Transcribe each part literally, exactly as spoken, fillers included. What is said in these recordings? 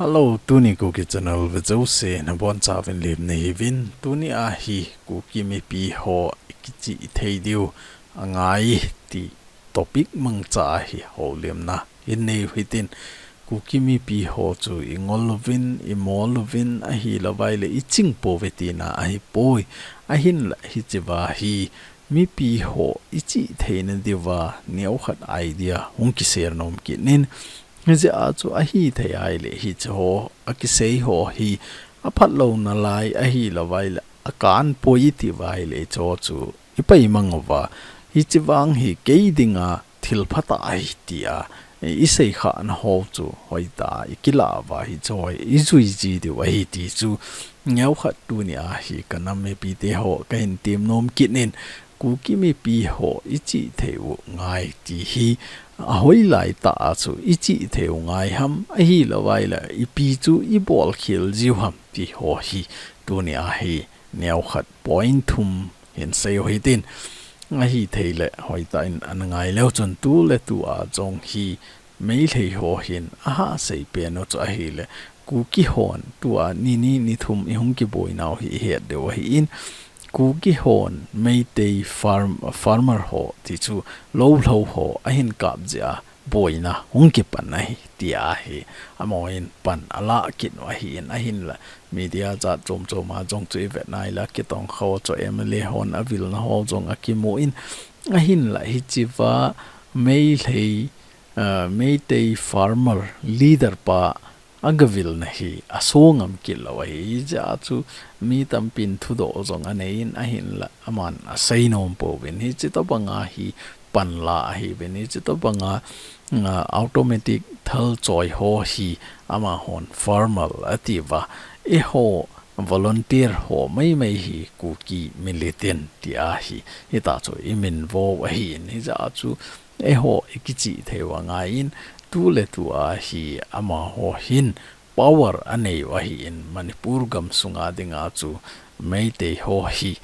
Hello, tuni Kuki Channel vejouse nabonchauvin lemna hiuvin, tuni a hi Kuki mipi ho kichihthei diu angai ti topic mangcha a hi houlimna inei u hitin, Kuki mipi ho chu ingol uvin, imol uvin, ahilouvaile iching pouve tina ahipoi. Ahinla hichea hi mipi ho ichihtheina diuva neokhat idea hung kiser nom kit in, hijeh a chu ahithei ahile hiche ho akisei ho hi aphatlouna lai ahilouvaile akanpoi itiuva ahile hiche ho chu ipaimang uva, hiche vang hi kei dinga thil phatah ahi tia iseikhahna ho chu hoitah a ikilah uva hiche ho hi ijui ji diu ahi ti chu neokhat tuni a hi kanam mipite ho kahin tem nom kit in, Kuki mipi ho ichihthei u ngai ti hi ahoilai tah a chu ichihthei u ngai ham, ahilouvaile ipi chu ibolkhel jiu ham ti ho hi tuni a hi neokhat point thum hin sei u hitin, ahithei le hoitah in ana ngai leu chun tuletu a jong hi Meitei ho hin ahahseipen u chu ahile, Kuki hon tua nini nithum ihung kiboinau hi ihet diu ahin, Kuki hon Meitei farm-, farmer ho ti chu lou lhou ho ahin kap jeh a boina hung kipan ahi tia hi amahon pan alah kit u ahin, ahinla media jat chomchom a jong chu ivet naile kitongkha u chu M L A hon avilna ho jong akimun, ahinla hichea Meitei, ah, Meitei farmer leader pa agavilna hi asongam kit lou ahi, hijeh a chu mi tampin thudoh jong aneiyin ahinla aman asei nom pouvin, hiche tobanga hi panla ahiuvin, hiche tobanga, ah, automatic thalchoi ho hi amahon farmer atiuva, eiho volunteer ho maimai hi Kuki militant tia hi, hitah chu iminvo u ahin, hijeh a chu eiho ikichihthei u angaiyin, tuletu a hi amaho hin power anei u ahin, Manipur gamsunga dinga chu Meitei ho hi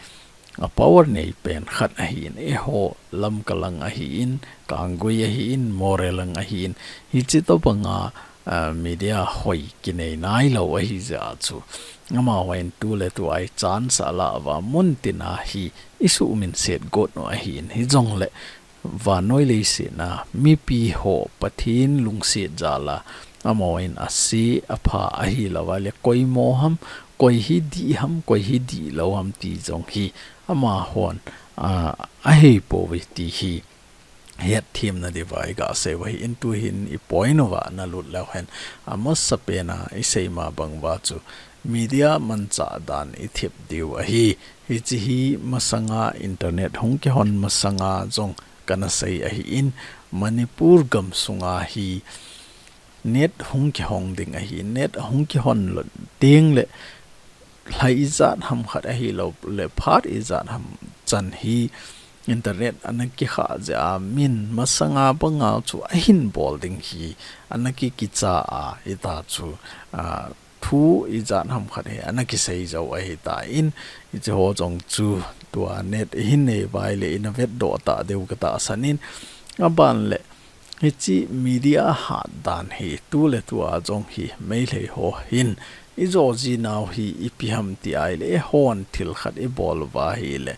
a power neipen khat ahin, eiho Lamka lang ahin, Kanggui ahin, Moreh lang ahin, hiche tobanga, ah, media hoi kinei nailou ahijeh a chu amahon tuletu a hi chance alah uva muntina hi isuhminset got u ahin, hijongle vannoi leiset a mipi ho Pathen lungset jal a amahon ase apha ahilouvaile koi mo ham, koi hi dih ham, koi hi dihlou ham ti jong hi amahon, ah, ahei pouve ti hi hetthemna diuva igasei u ahin, tuhin ipoint uva nalut leu hen, amasapen a isei ma bang uva chu media manchah dan ithep diu ahi. Hiche hi masanga internet hung kihon masanga jong kana sei ahin, Manipur gamsunga hi net hung kihong ding ahi, net ahung kihon lou tengle lha ijat ham khat ahiloule phat ijat ham chan hi internet ana kikhah jeh a min masanga banga chu ahin bol ding hi ana kikicha a, hitah chu, ah, thu ijat ham khat hi ana kisei jou ahitan, hiche ho jong chu tua net ihin nei uva ahile ina vetdoh tah diu katahsan in, aban le hiche media hatdan hi tuletu a jong hi Meitei ho hin ijo jinau hi ipi ham ti ahile, eihon thil khat ibol uva ahile,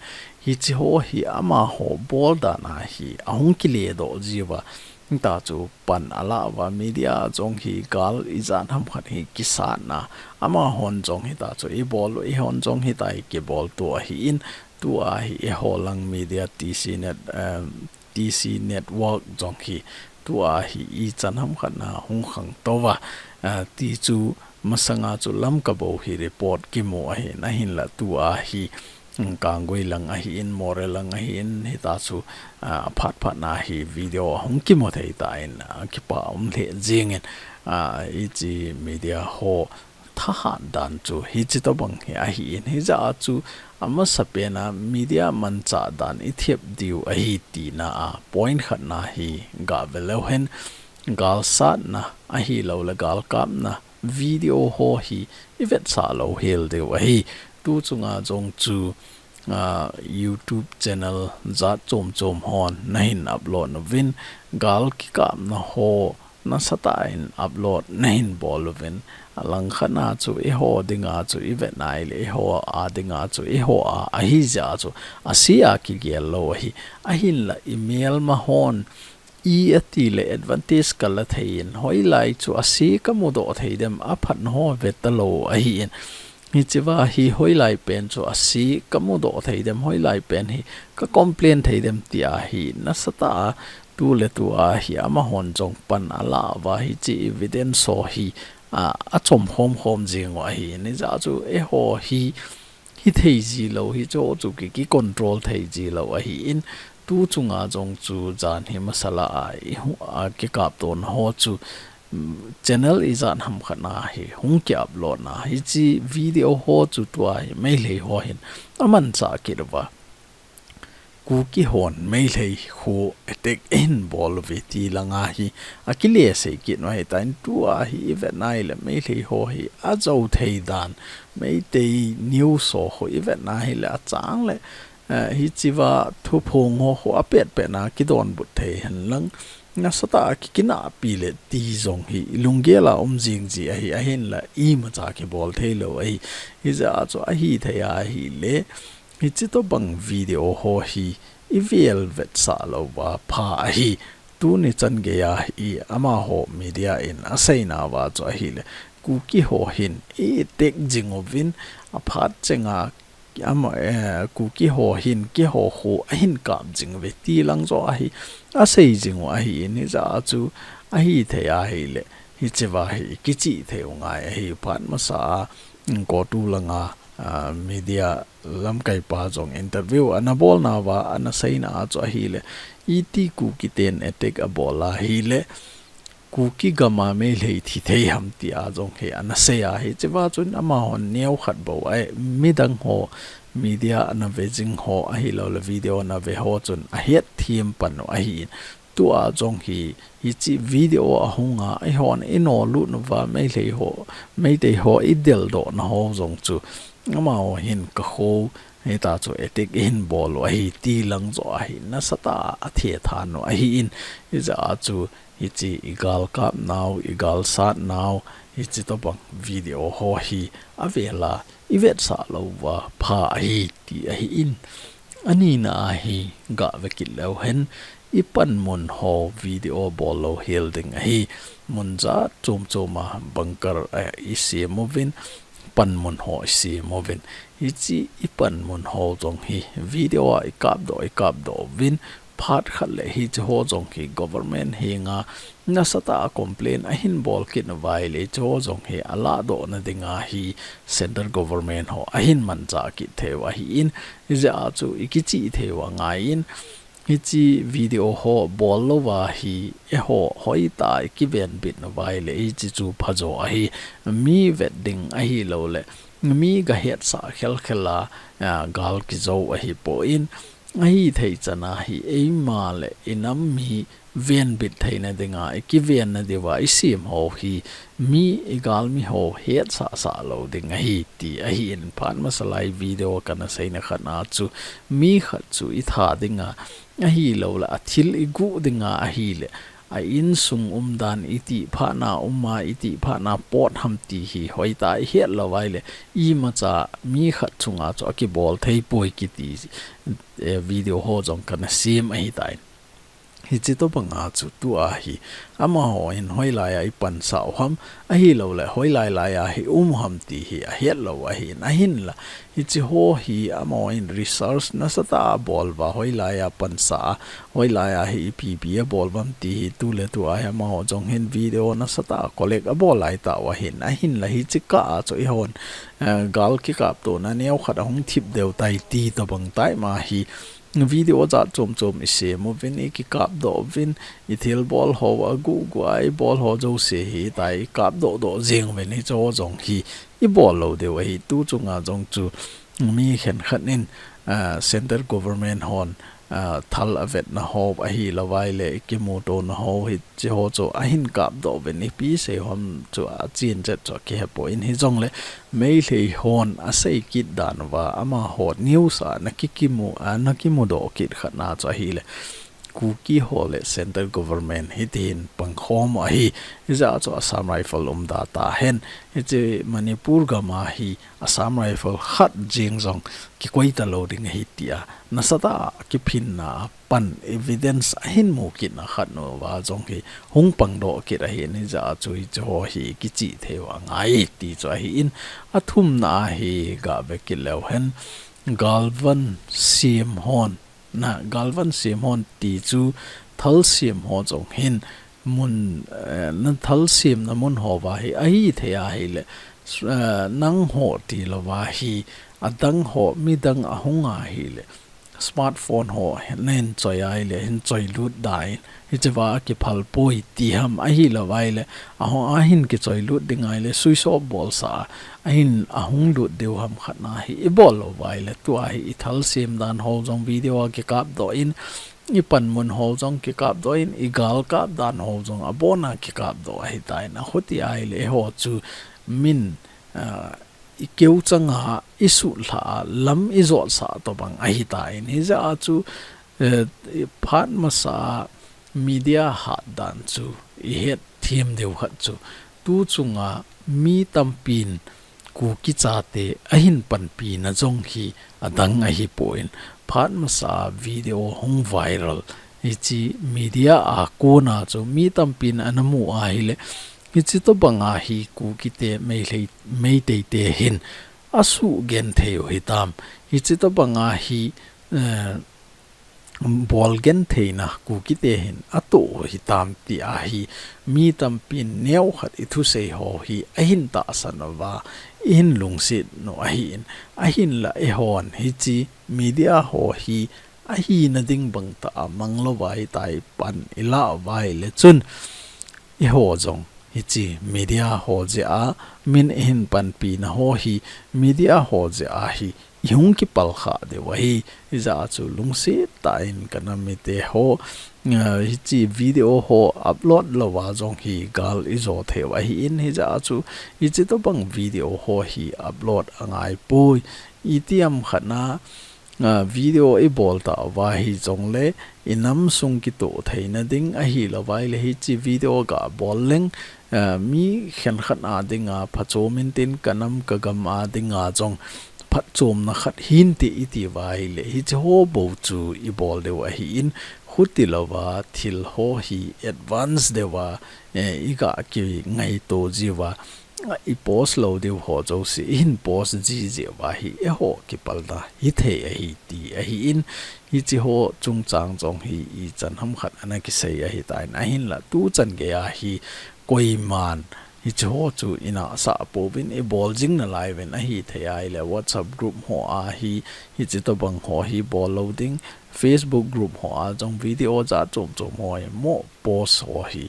hiche ho hi amaho bol dan a hi ahung kiledoh jiuva, hitah chu pan alah uva, media a jong hi gal ijat ham khat hi kisatna, amahon jong hitah chu ibol u, eihon jong hitah hi kibol to ahin, tua hi eiho lang media T C net, em, T C network jong hi tua hi ichan ham khat a hung khangtou uva, ah, ti chu masanga chu Lamka bou hi report kimu ahin, ahinla tua hi, mm, Kanggui lang ahin, Moreh lang ahin, hitah chu, ah, phat phat a hi video ahung kimu thei tan, ah, kipa um lheh jengin, ah, hiche media ho thahat dan chu hiche tobang hi ahin, hijeh a chu amasapen a media manchah dan ithep diu ahi tina a point khat a hi gave leu hen, galsatna ahiloule galkapna video ho hi ivetsah lou hel diu ahi. Tu chunga jong chu, ah, YouTube channel jat chomchom hon nahin upload uvin, gal kikapna ho nasatah in upload nahin bol uvin, alangkhat a chu eiho dinga chu ivet nai le, eiho a dinga chu eiho a ahi jeh a chu ase a kigel lou ahi. Ahinla imelma hon i ati le advantage kala thei in, hoilai chu ase kamudoh thei dem, aphat ho ve talou ahi in. Hichea hi hoilai pen chu ase kamudoh thei dem, hoilai pen hi ka complain thei dem tia hi nasatah a tu le tu a hi amahon jong pan ala uva hiche evidence ho hi, a, achom khom khom jing u ahi. Hijeh a chu eiho hi, hithei jilou, hiche ho chu ki, ki control thei jilou ahi in, tu chunga jong chu jan hi masala a, i hu, a, kikaptona ho chu, mm, channel ijat ham khat na hi hung ki upload na, hiche video ho chu tua hi Meitei ho hin amanchah kit uva. Kuki hon Meitei kho attack ahin bol uve ti langa hi akile sei kit u ahitan, tua hi ivet nai le Meitei ho hi ajou thei dan, Meitei news ho khu ivet na hile achang le, eh, hichea thuphong ho khu apet pet na kidonbut thei hen lang, nasatah a kikinahpi le ti jong hi ilunggel a um jing ji ahi, ahinla imacha kibol thei lou ahi. Hijeh a chu ahithei ahile, hiche tobang video ho hi ivel vetsah lou uva pha ahi. Tuni chan geiya hi amaho media in aseina uva chu ahile, Kuki ho hin i attack jing uvin, aphat chenga ama, eh, Kuki ho hin keiho kho ahin kap jing uve ti lang joh ahi, asei jing u ahi in, hijeh a chu ahithei ahile, hichea hi kichih thei u ngai ahi. Phat masa a, mm, CoTU langa, ah, media lamkaipa jong interview ana bolna uva, ana seina a chu ahile, iti Kuki ten attack abol ahile, Kuki gam a Meitei thi thei ham tia jong hi ana sei ahi. Hichea chun amahon neokhat bou ahi, midang ho, media ana ve jing ho, ahilou le video ana ve ho chun ahet thim pan u ahi in. Tua jong hi, hiche video ahung a, eihon inolut uva, Meitei ho, Meitei ho ideldoh na ho jong chu, amaho hin ka kho, hita chu attack ahin bol u ahi ti lang joh ahi, nasatah a athe than u ahi in, hijeh a chu hiche igal kap nau, igal sat nau, hiche tobang video ho hi avel a ivetsah lou uva pha ahi ti ahi in. Anina a hi gah ve kit leu hen, ipanmun ho video bol lou hel ding ahi. Mun jat chom chom a bunker, eh, isem uvin, panmun ho isem uvin. Hiche ipanmun ho jong hi video a ikapdoh, ikapdoh uvin, phat khat le hiche ho jong hi government henga nasatah a complain ahin bol kit uva ahile, hiche ho jong hi alahdoh na dinga hi central government ho ahin manchah kit thei u ahi in, hijeh a chu ikichih thei u angai in, hiche video ho bol louva hi eiho hoitah a ikivenbit uva ahile, hiche chu phajo ahi. Mi vet ding ahilou le, mi gahetsah khelkhel a, a, gal kijou ahipoi in, ahithei chan a hi eima le inam mi venbit theina dinga, ikivenna diuva isem ho hi, mi igalmi ho hetsah sah lou ding ahi ti ahi in. Phat masa lai video kana seina khat a chu, mi khat chu itha dinga, ahilou le athil iguh dinga ahile, a insung umdan itih phat na um a, itih phat na pot ham ti hi hoitah a ihet lou ahile, imacha mi khat chunga chu akibol thei poi kiti, eh, video ho jong kana sem ahitai. Hiche tobang a chu tua hi, amaho in hoilai a ipansah u ham, ahilou le hoilai lai a hi um u ham ti hi ahet lou ahi in, ahinla, hiche ho hi amahon research nasatah a abol uva, hoilai a pansa a, hoilai a hi ipi ipi abol uvam ti hi tu le tu a hi amaho jong hin video nasatah a collect abol lai tauva ahin, ahinla hiche kah a chu eihon, eh, gal kikaptona neokhat ahung thip deu tai ti tobang time a hi, video jat chom chom isem uvin, ikikapdoh uvin, ithilbol ho aguh guh a ibol ho jouse hi itah a ikapdoh doh jeng uvin, hiche ho jong hi ibol lou diu ahi. Tu chunga jong chu mi khenkhat in, ah, central government hon, ah, thal avetna ho ahilou vai le, ikimutona ho hiche ho chu ahin kapdoh uvin, ipi sei u ham chu achen chet chu akihepoi in, hijongle Meitei hon asei kit dan uva, amaho news a nakikimu, ah, nakimudoh kit khat na chu ahile, Kuki ho le central government hitin pangkhom ahi. Hijeh a chu Assam Rifle umda tahen. Hiche Manipur gam a hi Assam Rifle khat jeng jong kikoi talou ding ahi tia nasatah a kiphinna a pan evidence ahin mu kitna khat nauva jong hi hung pangdoh kit ahin, hijeh a chu hiche ho hi kichih thei u angai ti chu ahin, athumna a hi gave kit leu hen, galvan sem hon, na galvan sem hon ti chu thal sem ho jong hin mun, eh, na thal semna mun ho va hi ahi thei ahile, eh, nangho tilou va hi adang ho midang ahung ahile, smartphone ho nahin choi ahile hin choi lut dai, hiche va akiphal poi ti ham, ahilou va ahile, aho ahin kichoi lut ding ahile, switch off bolsa, ahin ahung lut diu ham khat na hi ibol lou va ahile, tua hi ithal sem dan ho jong video a kikap doh in, ipanmun ho jong kikap doh in, igal kap dan ho jong abona kikap doh ahitan, ahuti ahile, eiho chu min, ah, ikeu changa isuhlha a lam ijotsah tobang ahitan, hijeh a chu, eh, phat masa a media hat dan chu ihet them diu khat chu, tu chunga mi tampin Kuki chate ahin panpina jong hi adang ahipon, phat masa a video hung viral, hiche media a kona chu mi tampin ana mu ahile, hiche tobanga hi Kuki te Meitei, Meitei te hin asuh genthei u hitam, hiche tobanga hi, eh, bol gentheina Kuki te hin atoh u hitam ti ahi, mi tampin neokhat ithusei ho hi ahin tahsan uva, ihin lungset u ahin, ahinla eihon hiche media ho hi ahina ding bangtah a mang louva hitia pan ilah uva ahile chun, eiho jong hiche media ho jeh a min ihin panpina ho hi, media ho jeh a hi ihung kipal kha diu ahi, hijeh a chu lungset tah in kanam mite ho, ah, hiche video ho upload louva jong hi gal ijo thei u ahin, hijeh a chu hiche tobang video ho hi upload angaipoi, itiham khat na, ah, video ibol tauva hijongle, inam sung kitoh theina ding ahilou va ahile hiche video gabol leng, ah, mi khenkhat a dinga phachom intin kanam kagam a dinga jong phatchomna khat hinte iti uva ahile, hiche ho bou chu ibol diu ahin, hutilouva thil ho hi advance deuva, eh, iga kingaito jiuva, ipost lou diu ho jouse ihin post ji jeh uva hi eiho kipalna hithei ahi ti ahin, hiche ho chungchang jong hi ichan ham khat ana kisei ahitan, ahinla tuchan geiya hi koiman hiche ho chu inahsah pouvin ibol jing nalai uvin, ahithei ahile WhatsApp group ho a hi hiche tobang ho hi bol lou ding, Facebook group ho a jong video jat chom chom ho hi mo post ho hi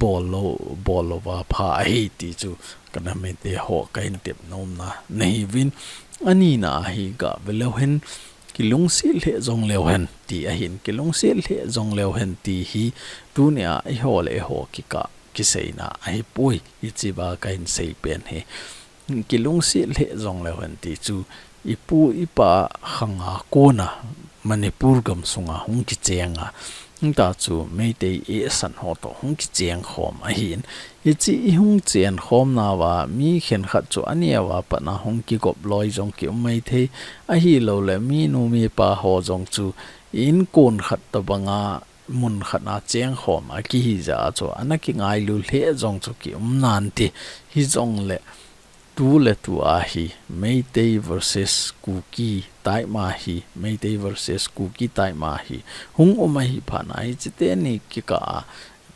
bol lou, bol louva pha ahi ti chu kanam mite ho kahin tep nomna nahiuvin, anina a hi gave leu hen, kilungset lheh jong leu hen ti ahin, kilungset lheh jong leu hen ti hi tunia eiho le eiho kikah kiseina ahipoi, hichea kahin seipen hi. Kilungset lheh jong leu hen ti chu, ipu ipa khanga kona Manipur gamsunga hung kichenga, hita chu Meitei eisan ho toh hung kicheng khom ahin. Hiche ihung chen khomnauva mi khenkhat chu aneova patna hung kigop loi jong kium maithei, ahilouleh minu mipa ho jong chu inkon khat tobanga mun khat a cheng khom akihi jeh a chu ana kingailu lheh jong chu kium nante, hijongle tuletu a hi Meitei versus Kuki taima hi, Meitei versus Kuki taima hi hung um ahi phatna hiche teni kikah a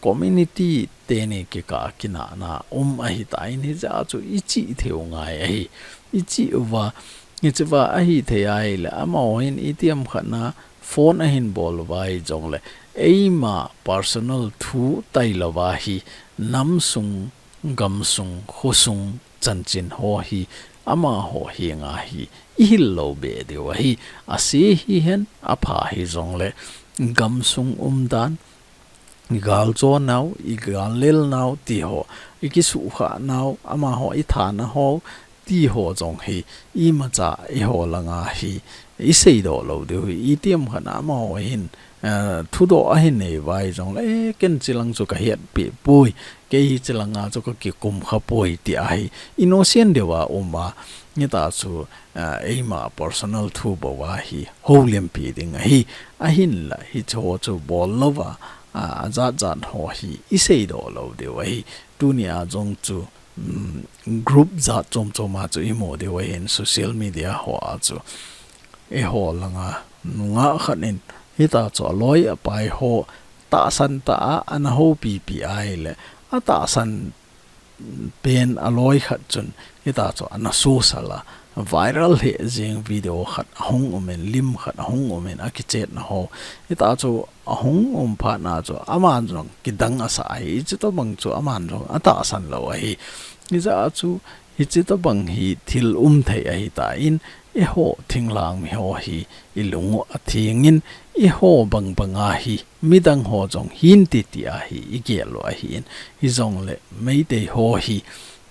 community teni kikah a kinahna um ahitan, hijeh a chu ichih theiu ngai ahi, ichih uva, hichea ahithei ahile amaho hin itiham khat na phone ahin bol uva hijongle eima personal thu tailouva hi namsung, gamsung, khosung chanchin ho hi amaho henga hi ihil lou be diu ahi, ase hihen apha hijongle gamsung umdan, igalchonau, igallelnau ti ho, ikisuhkhahnau, amaho ithana ho ti ho jong hi imacha eiho langa hi iseidoh lou diu hi, itiham khat na amaho hin eh, thudoh ahin nei uva hijongle, eh, ken chilang chu kahetpi poi, kei hi chilanga chu kakikum khapoi ti ahi. Innocent deuva uma, hita chu, eh, eima personal thu bou ahi, houlimpi ding ahi, ahinla hicheho chu bol louva, ah, ajat jat ho hi iseidoh lou diu ahi. Tunia jong chu, um, group jat chom choma chu imu diu ahin social media hoa chu. Eiho langa nungah khat in hita chu aloi apai ho tahsan tah a ana houpipi ahile, atahsan pen aloi khat chun hita chu ana sosal a, viral hih jeng video khat ahung umin, lim khat ahung umin, akichetna ho. Hita chu ahung um phatna chu aman jong kidang asah ahi, hiche tobang chu aman jong atahsan lou ahi. Hijeh a chu hiche tobang hi thil um thei ahitan, eiho thinglhang miho hi ilung u atheng in, eiho bang banga hi midang ho jong hinte tia hi igel u ahin. Hijongle Meitei ho hi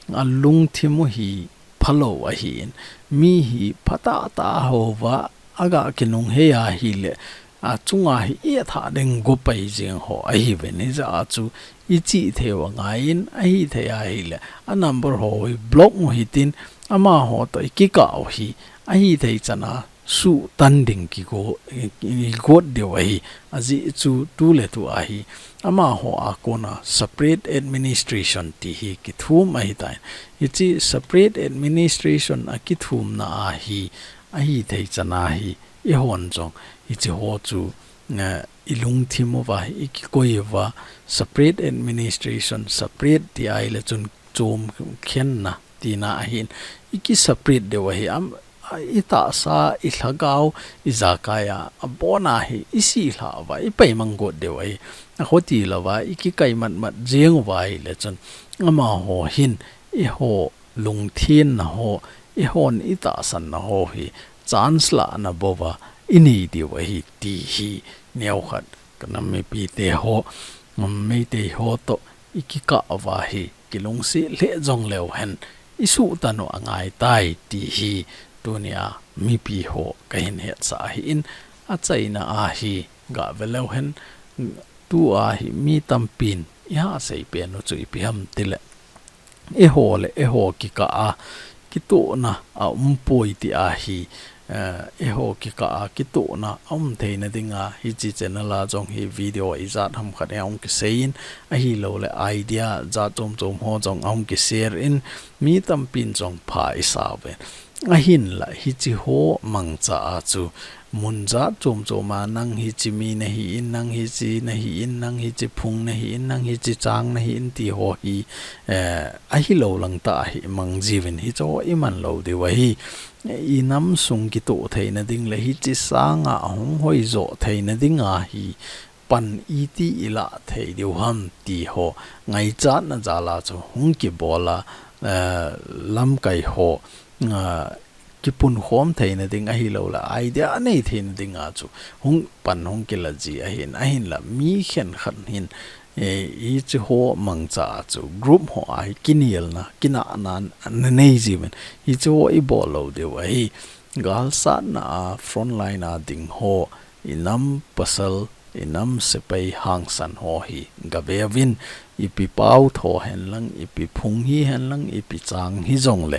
alungthim u hi phalou ahin, mi hi phatah tah a houva aga kinunghei ahile, achunga hi itha ding gopai jeng ho ahiuvin, hijeh a chu ichihthei u angaiyin, ahithei ahile anumber ho hi block u hitin, amaho toh ikikah u hi ahithei chana suhtan ding kigo, kigot diu ahi. Ajeh chu tuletu ahi, amaho a kona separate administration ti hi kithum ahitan. Hiche separate administration akithumna ahi, ahithei chana hi eihon jong hicheho chu, eh, ilungthim uva ikikoi uva, separate administration, separate ti ahile chun chomkhenna tina ahin, iki separate diu ahi, am, a, itahsa, ilhagao, ijakai a, abona hi isilhah uva, ipaimang got diu ahi. Akhotilouva ikikai matmat jeng uva ahile chun, amaho hin eiho lungthenna ho, eihon itahsanna ho hi chance lahna bouva inei diu ahi ti hi neokhat kanam mipite ho, Meitei ho toh ikikah uva hi kilungset lheh jongleu hen, isuhtan u angaitai ti hi tunia mipi ho kahin hetsah ahin, achaina a hi gave leu hen, tua hi mi tampin ihasei pen u chu ipi ham tile, eiho le eiho kikah a kitohna aumpoi ti ahi, eh, eiho kikah a kitohna aum theina dinga hiche channel a jong hi video ijat ham khat ahung kiseiyin, ahilouleh idea jat chom chom ho jong ahung kishare in, mi tampin jong pha isauve. Ahinla hicheho mangcha a chu mun jat chom choma nang hiche mi nahin, nang hiche nahin, nang hiche phung nahin, nang hiche chang nahin ti ho hi, eh, ahilou lang tah a hi mang jiuvin hicheho iman lou diu ahi. Inam sung kitoh theina ding le hiche sanga ahung hoijo theina dinga hi pan iti ilah thei diu ham ti ho ngaichatna jal a chu hung kibol a, eh, lamkai ho, eh, kipunkhom theina ding ahilouleh idea anei theina dinga chu hung pan hung kila ji ahin, ahinla mi khenkhat hin, eh, hicheho mangcha a chu group ho a hi kinelna, kinahna ana nei jiuvin hicheho ibol lou diu ahi. Galsatna a frontline a ding ho, inam pasal, inam sepai hangsan ho hi gaveuvin, ipi pao tho henlang, ipi phung hihenlang, ipi chang hijongle,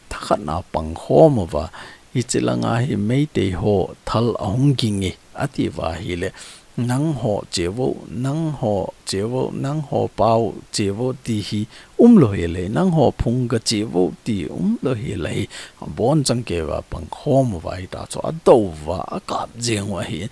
thakhat na pangkhom uva, hiche langa hi Meitei ho thal ahung ging e ati uva ahile, nangho cheuvo, nangho cheuvo, nangho pao cheuvo ti hi umlou hel e, nangho phung gacheuvo ti umlou hel e, abonchan keuva pangkhom uva hita chu adou uva akap jeng u ahi.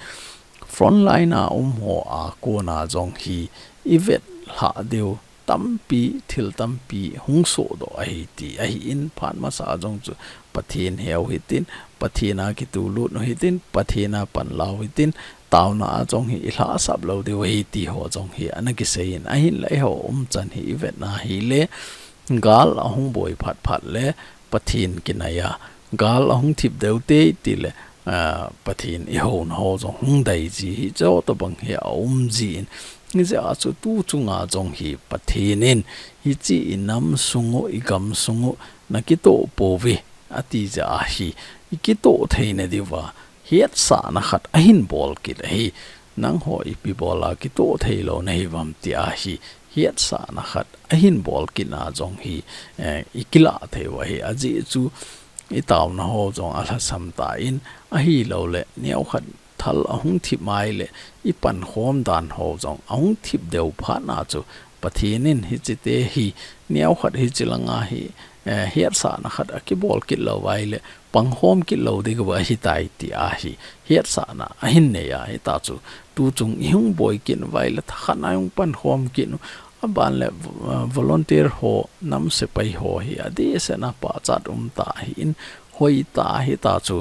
Frontline a um ho a kona jong hi ivet lhah diu tampi, thil tampi hung sohdoh ahi ti ahin, phat masa a jong chu Pathen heu hitin, Pathen a kitulut u hitin, Pathen a panla u hitin, taona a jong hi ilhahsap lou diu ahi ti ho jong hi ana kiseiyin, ahinla eiho umchan hi ivetna ahile, gal ahung boi phat phat le Pathen kinai a, gal ahung thip deu teitei le, ah, Pathen ihouna ho jong hung dai ji hicheho tobang hi aum jin, hijeh a chu tu chunga jong hi Pathen in hiche inam sung u, igam sung u nakitoh pouve ati jeh a hi ikitoh theina diuva hetsahna khat ahin bol kit ahi. nangho ipi bola kitoh thei lou nahi uvam tia hi hetsahna khat ahin bol kit na jong hi, eh, i kilah thei u ahi. Ajeh chu i taona ho jong alhasam tan, ahilouleh neokhat thal ahung thip mai le i pankhom dan ho jong ahung thip deu phat na chu Pathen in hiche te hi neokhat hiche langa hi, eh, hetsahna khat akibol kit lou uva ahile pangkhom kit lou ding u ahitai tia hi hetsahna ahin nei a, hita chu tuchung i hung boi kit uva ahile thakhat na i hung pankhom kit u, aban le, eh, volunteer ho, nam sepai ho hi adehset na pachat um ta ahin, hoitah a hita chu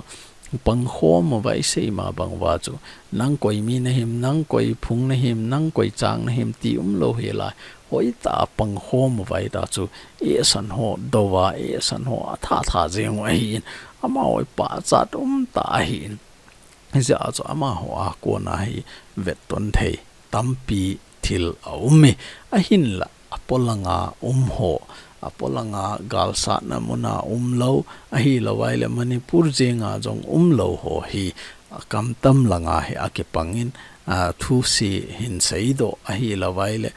pangkhom uva, i sei ma bang uva chu nang koi mi nahim, nang koi phung nahim, nang koi chang nahim ti umlou hel a, hoitah a pangkhom uva ahita chu ehsan ho dou a, ehsan ho atha tha jeng u ahin, amaho hi pachat um ta ahin. Hijeh a chu amaho a kona hi vetton thei tampi thil aum e. Ahinla, apolanga um ho, apolanga galsatna muna umlou, ahilou uva ahile Manipur jenga jong umlou ho hi, a, kamtam langa hi akipangin, a, thusi hin seidoh, ahilou uva ahile,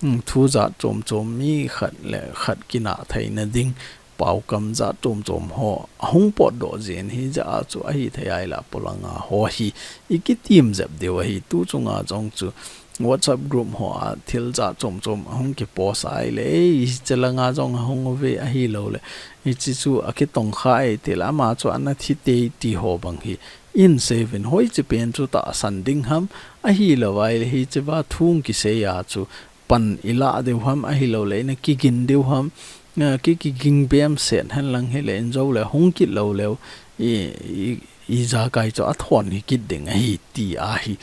mm, thu jat chom chom mi khat le khat kinah theina ding, paokam jat chom chom ho ahung potdoh jin, hijeh a chu ahithei a ahile apolanga ho hi i kitim jep diu ahi. Tuchunga jong chu WhatsApp group ho a thil jat chom chom ahung kipost a ahile, ei, hiche langa jong ahung uve, ahilouleh hiche chu akitongkha e, tile ama chu ana thi tei ti ho bang hi i hin sei uvin, hoiche pen chu tahsan ding ham, ahilou uva ahile hiche va thu kisei a chu pan i lah diu ham, ahilouleh ina kigin diu ham, eh, ki, kiging bem set hen lang hile, in jou le hung kit lou leu, i, i, ijakai chu athon hi kit ding ahi, tia hi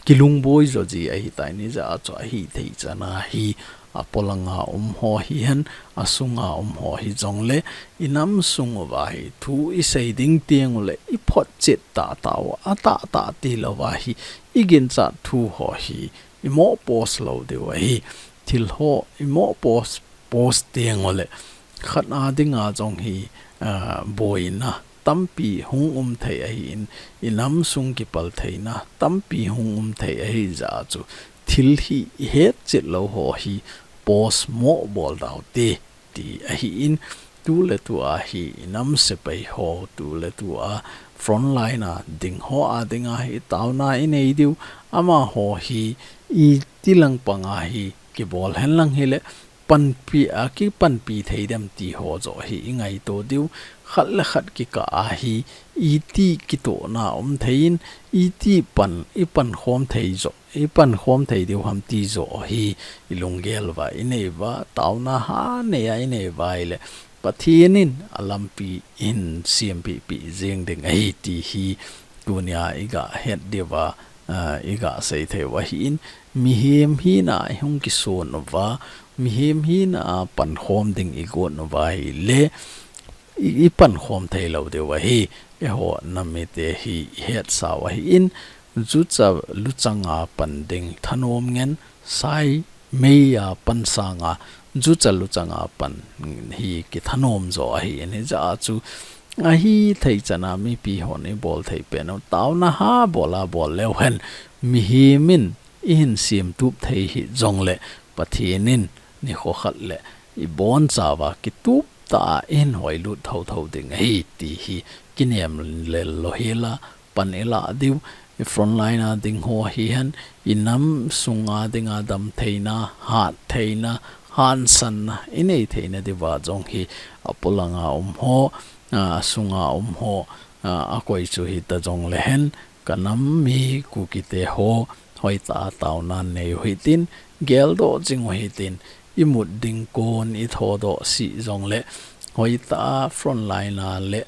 kilungboi jo ji ahitai. Hijeh a chu ahithei chan a hi, apolanga um ho hihen, asunga um ho hijongle, i nam sung uva hi thu i sei ding teng ule, i photchet tahtah u, atahtah tilou uva hi, i ginchat thu ho hi, i moh post lou diu ahi. Thil ho i moh post, post teng ule, khat a dinga jong hi, ah, boina tampi hung um thei ahin, i nam sung kipal theina tampi hung um thei ahi. Hijeh a chu thil hi i hetchet lou ho hi post moh bol dau te, ti ahin, tu le tu a hi i nam sepai ho, tu le tu a frontline a ding ho a dinga hi taona i nei diu, amaho hi iti lang panga hi kibol hen lang hile, panpi a kipanpi thei dem ti ho jo hi i ngaito diu, khat le khat kikah a hi iti kitohna um thei in, iti pan, i pankhom thei jo, i pankhom thei diu ham ti jo hi i lunggel uva i nei uva, taona ha nei a i nei uva ahile, Pathen in alampi ahin sempeh peh jeng ding ahi ti hi tunia i ga het diu va, ah, i ga sei thei u ahin, mihem hina i hung kisun uva, mihem hina a pankhom ding i gon uva ahile, i, i pankhom thei lou diu ahi. Eiho nam mite hi i hetsa u ahin, jucha luchanga pan ding thanom ngen, sai mei a pan sanga, jucha luchanga pan hi kithanom jo ahin, hijeh a chu ahithei chan a mipi hon i bol thei pen u, taona ha bol a bol leu hen, mihem in i hin semtup thei hih jongle, Pathen in nikho khat le i boncha uva kitup tah a i hin hoilut thotho ding ahi ti hi kinem lel lou hel a, pan i lah diu, i frontline a ding ho hihen, i nam sunga dinga damtheina, hattheina, hansanna i nei theina diuva jong hi apolanga um ho, a, asunga um ho, a, akoi chu hita jongle hen, ka nam mi Kuki te ho, hoitah a taonan nei u hitin, geldoh jing u hitin, i mut ding kon i thodoh sih jongle, hoitah a frontline a le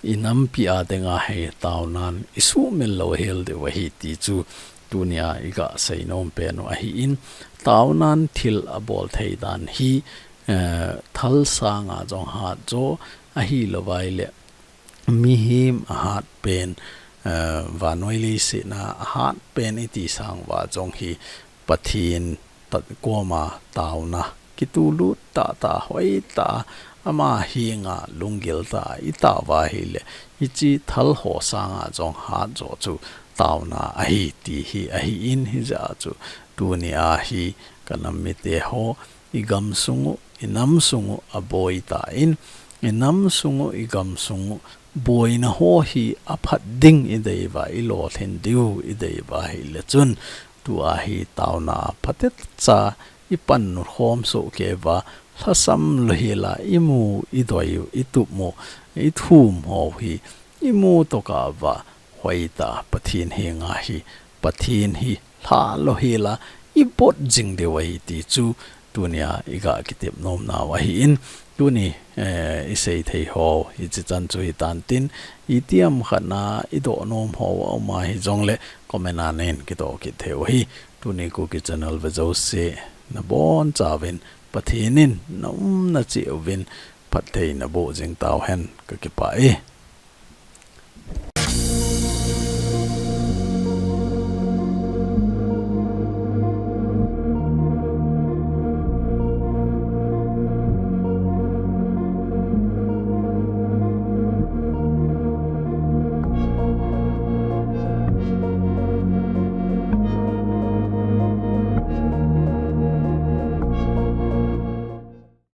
i nampi a dinga hi taonan i suhmil lou hel diu ahi ti chu tunia i ga seinom pen u ahin, taonan thil abol thei dan hi, eh, thal sanga jong hat jo ahilou vai le, mihem ahat pen, eh, vannoi leiset a ahat pen i ti sang uva jong hi Pathen ta-, koma taona kitulut tahtah, hoitah a ama henga lunggil tah a i tao uva ahile, hiche thal ho sanga jong hat jo chu tauna ahi ti hi ahi in, hijeh a chu tuni a hi ka nam mite ho, i gam sung u, i nam sung u aboi ta in, i nam sung u, i gam sung u boina ho hi aphat ding i dei uva, i lolhin diu i dei uva ahile chun, tua hi tauna phatecha i pannu khom soh kei uva, lhasam louhel a i mu, i doi u, i tup u, i thum ho hi i mu tokah uva, hoitah Pathen henga hi, Pathen hi lha louhel a i bot jing diu ahi ti chu tuni a i ga kitep nom nau ahi in, tuni, eh, i sei thei ho hichi chan chu hi tan tin, itiham khat na i doh nom ho a um a hijongle comment a nei kitoh kit thei u ahi. Tuni Kuki channel ve jouse nabon chauvin Pathen in na umna cheh uvin phatthei naboh jing tauhen, ka kipah e.